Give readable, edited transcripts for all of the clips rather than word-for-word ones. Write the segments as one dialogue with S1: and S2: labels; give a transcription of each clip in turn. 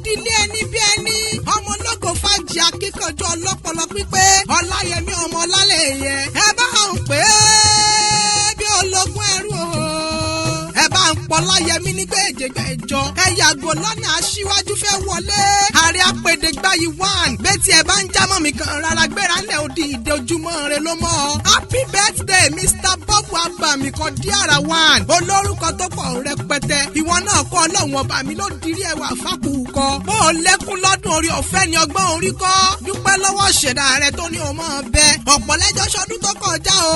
S1: Dilé ẹni bí ẹni. Ọmọ ológo fàájì, akíkanjú, ọlọ́pọlọ pípé, Ọláyẹmí ọmọ Ọlálẹyẹ. Ẹ bá ń pè é bí ológun ẹrú o. Ẹ bá ń pọ̀ Láyẹmí ní gbèjègbèjọ. Ẹ yàgò lọ́nà, aṣíwájú fẹ́ wọlé. Ààrẹ apèdègbàyí one. Bẹ́tí ẹ bá ń jámọ́ mi kan rárá, gbéra ńlẹ̀, òdì ìdè ojúmọ́ rẹ ló mọ́. Happy birthday, Mr Bobu Abami kan Diara one. Olórúkọ tó pọ̀ rẹpẹtẹ. Ìwọ náà kọ́, Ọlọ́run ọba mi ló dirí ẹwà fákùkọ. Bó o lẹ́kún lọ́dún, orí ọ̀fẹ́ ni, ọgbọ́n orí kọ́. Dúpẹ́ lọ́wọ́ ṣẹ̀dá rẹ tó ní o mọ̀ bẹ́. Ọ̀pọ̀ lẹ́jọ́ sọdún tó kọjá o.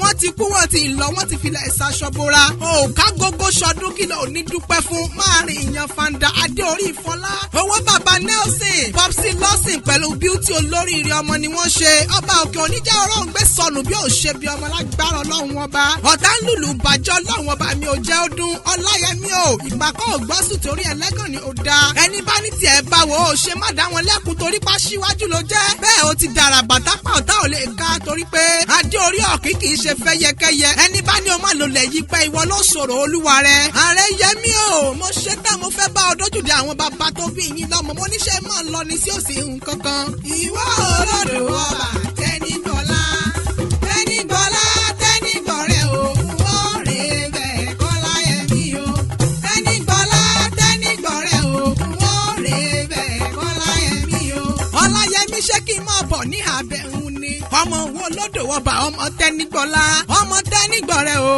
S1: Wọ́n ti kú, wọ́n ti lọ, wọ́n ti filẹ̀ ṣaṣọ bora. Òòká gógó sọdún kìlọ̀ ní dúpẹ́ fún. Máa rìn ìyàn fanda adé orí ìfọlá. Owó bàbá Nelson, Popsi Lawson pẹ̀lú Beauty, olóríire ọmọ ni wọ́n ṣe. Ọba òkè oníjà ọ̀rọ̀ ń gbé sọnù bí ó ṣe bí ọmọ lágbára Ọlọ́run ọba. Ọ̀tá ń lùlù bàjẹ́, Ọlọ́run ọba mi ò jẹ́ ó dún. Ọláyẹmí o, ìpàkọ́ ògbọ́sùn torí ẹlẹ́gàn ni ò dáa. Ẹni bá ní tiẹ̀ bá wò ó ṣe má dá wọn lẹ́kun torí pa síwájú ló jẹ́. Bẹ́ẹ̀ o ti dàrà bàtà pa ọ̀tá ò lè ká torí pé adé orí ọ̀kí kì í ṣe fẹ́yẹkẹ́yẹ. Ẹni bá ní o má lò lẹ̀ yí pẹ́, ìwọ ló sọ̀rọ̀ olúwa rẹ̀. Ààrẹ Yẹmí o, mo ṣe tán, mo fẹ́ bá ọ dójúde àwọn bàbá tó bí yín lọ́mọ. Mo níṣẹ́ máa ń lọ ní sí òsì nǹkan kan. Ìwọ olódò ọba Tẹ́nigbọ́lá, Tẹ́nigbọ́lá, Tẹ́nigbọ̀rẹ́ o, wọ́n rè bẹ́ẹ̀ Kọ́láyẹmí o. Tẹ́nigbọ́lá, Tẹ́nigbọ̀rẹ́ o, wọ́n rè bẹ́ẹ̀ Kọ́láyẹmí o. Ọláyẹmí, ṣé kí n máa bọ̀ ní abẹ́hùn ni? Ọmọ wo lódò ọba, ọmọ Tẹ́nigbọ́lá, ọmọ Tẹ́nigbọ̀rẹ́ o.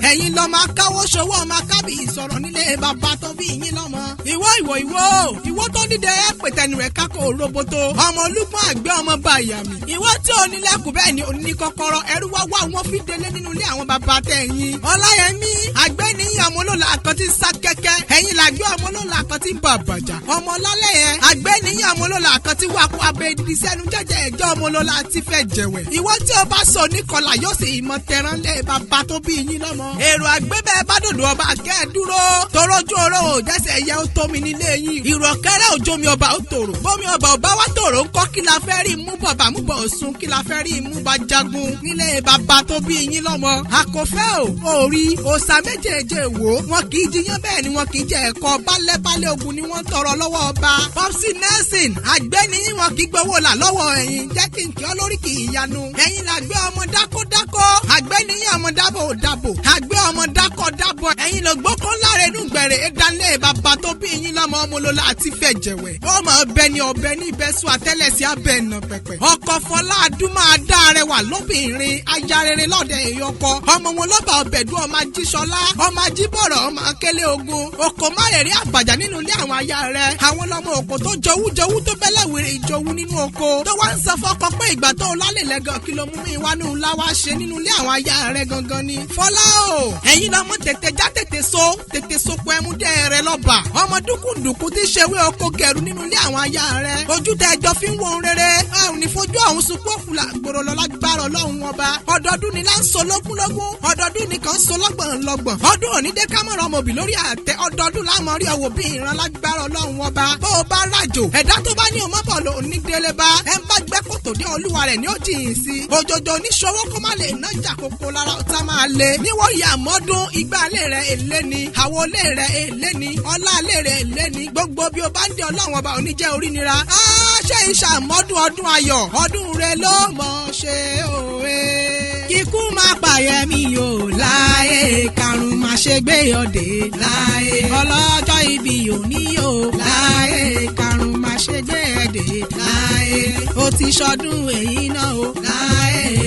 S1: Ẹ̀yin lọ máa káwọ́ ṣọwọ́, máa kábì ìsọ̀rọ̀ nílé bàbá tó bí yín lọ́mọ. Ìwọ ìwọ ìwọ ìwọ tó dídẹ ẹ pètẹnu rẹ̀ kákò roboto. Ọmọ olúgbọ́n àgbẹ̀, ọmọ bàyàmì. Ìwọ tí ò ní lẹ́kùn, bẹ́ẹ̀ ni ò ní kọ́kọ́rọ́. Ẹrú wá wá wọn fi délé nínú ilé àwọn bàbá tẹ̀yìn. Ọláyẹmí, àgbẹ̀ ní ọmọ olóòlà kan tí ń sá kẹ́kẹ́. Ẹ̀yin làgbẹ́ ọmọ olóòlà kan tí ń bà bàjà. Ọmọ ọlálẹ̀ yẹn, àgbẹ̀ ní ọmọ olóòlà kan tí wà kó abẹ́ ìdí sẹ́nu jẹ́jẹ́ ẹ̀jọ́, ọmọ olóòlà ti fẹ́ jẹ̀wẹ̀. Ìwọ tí o bá sọ oníkọlà yóò sì mọ tẹran lé bàbá tó bí yín lọ́mọ. Èrò àgbébẹ̀ bá dòdò ọba kẹ́ ẹ dúró. Torójú oró ò jẹ́sẹ̀ ẹ̀yẹ ó tómi nílé yín. Ìrọ̀kẹ́rẹ́ òjò mi ọba ó tòrò. Bómi ọba ọba wá tòrò ńkọ́, kí la fẹ́ rí mú bàbá mú bọ̀ sùn, kí la fẹ́ rí mú bá jagun nílé bàbá tó bí yín lọ́mọ. Àkọ́fẹ́ o, òrí òòsà méjèèjì wò wọn kì í jiyàn, bẹ́ẹ̀ ni wọn kì í jẹ ẹ̀kọ́ balẹ̀balẹ̀ ogun ni wọ́n tọrọ lọ́wọ́ ọba. Popsi Nelson, àgbẹ̀ ni wọn kì í gbowó là lọ́wọ́ ẹ̀yin. Jẹ́ kí n kí ọ lórí kì í yanu. Ẹ̀yin làgbẹ́ ọmọ dákódákó. Àgbẹ̀ ni ọmọ dábò dábò. Àgbẹ̀ ọmọ dákọ̀ dábò. Ẹ̀yin lọ gbókó lára inú gbẹ̀rẹ̀ ẹ̀dánlé bàbá tó bí yín lọ́mọ, ọmọ lọ́la àti fẹ̀jẹ̀wẹ̀. Ó mọ̀ ọbẹ̀ ni ọbẹ̀ ní ibẹ̀ sùn àtẹ́lẹsẹ̀ abẹ́ ẹ̀nà pẹ̀pẹ̀. Ọkọ̀ Fọlá Adúmọ̀ adá rẹwà lóbìnrin, aya rere lọ́dẹ èyọkọ. Ọmọ wọn lọ́ba ọbẹ̀dún, ọmọ Ajíṣọlá, ọmọ Ajíbọ̀rọ̀, ọmọ Akélé ogun. Oko márẹ̀rí àbàjá nínú ilé àwọn aya rẹ̀. Àwọn lọmọ òkò tó jowú jowú tó bẹ́lẹ̀ wèrè ìjowú nínú oko. Tó wá ń sọ fọkọ pé ìgbà tó lálẹ́ lẹ́gàn, kí ló mú mi wá nù láwá ṣe nínú ilé àwọn aya rẹ̀ gangan ni. Fọlá o, ẹ̀yin lọmọ tètè já tètè so tètè sopọ̀ ẹmu dẹ́ rẹ lọ́ba. Ọmọ dúkùndùkú tí ṣewé oko gẹ̀rú nínú ilé àwọn aya rẹ̀. Ojú tẹ ẹjọ́ fi ń wo ohun rere. A ò ní fojú ọ̀hún sunkún òfùlà gbòòrò lọ lágbára Ọlọ́run ọba. Ọdọọdún ni là ń so lógúnlógún. Ọdọọdún ni kàn ń so lọ́gbọ̀n lọ́gbọ̀n. Ọdún òní dé kámọ̀rọ̀ ọmọbì lórí àtẹ. Ọdọọdún láàmú rí ọwọ́ bí ìran lágbára Ọlọ́run ọba. Bó o bá ràjò, ẹ̀dá tó bá ní o mọ́bọ̀ lò ní délé bá. Ẹ ń bá gbẹ́ kòtò dé, olúwa rẹ̀ ní ó jìn sí. Òjòjò oníṣòwò kó má lè nájà kókó lára ọ̀tá máa le. Níwọ̀n ìyá mọ́dún, igbá ilé rẹ̀ èlé ni, àwo ilé rẹ̀ èlé ni, ọlá ilé rẹ̀ èlé ni. Gbogbo bí o bá ń dé, Ọlọ́run ọba òní jẹ́ orí nira. Á ṣe ìṣàmọ́dún ọdún ayọ̀, ọdún rẹ ló mọ̀ ṣe òwe. Kíkú máa pààyẹ̀mí o láyé, karùn-ún máa ṣe gbé ọdẹ láyé. Ọlọ́jọ́ ibi òní o láyé, karùn-ún máa ṣe gbé ẹ̀dẹ̀ láyé. Ó ti ṣọdún èyí náà o láyé.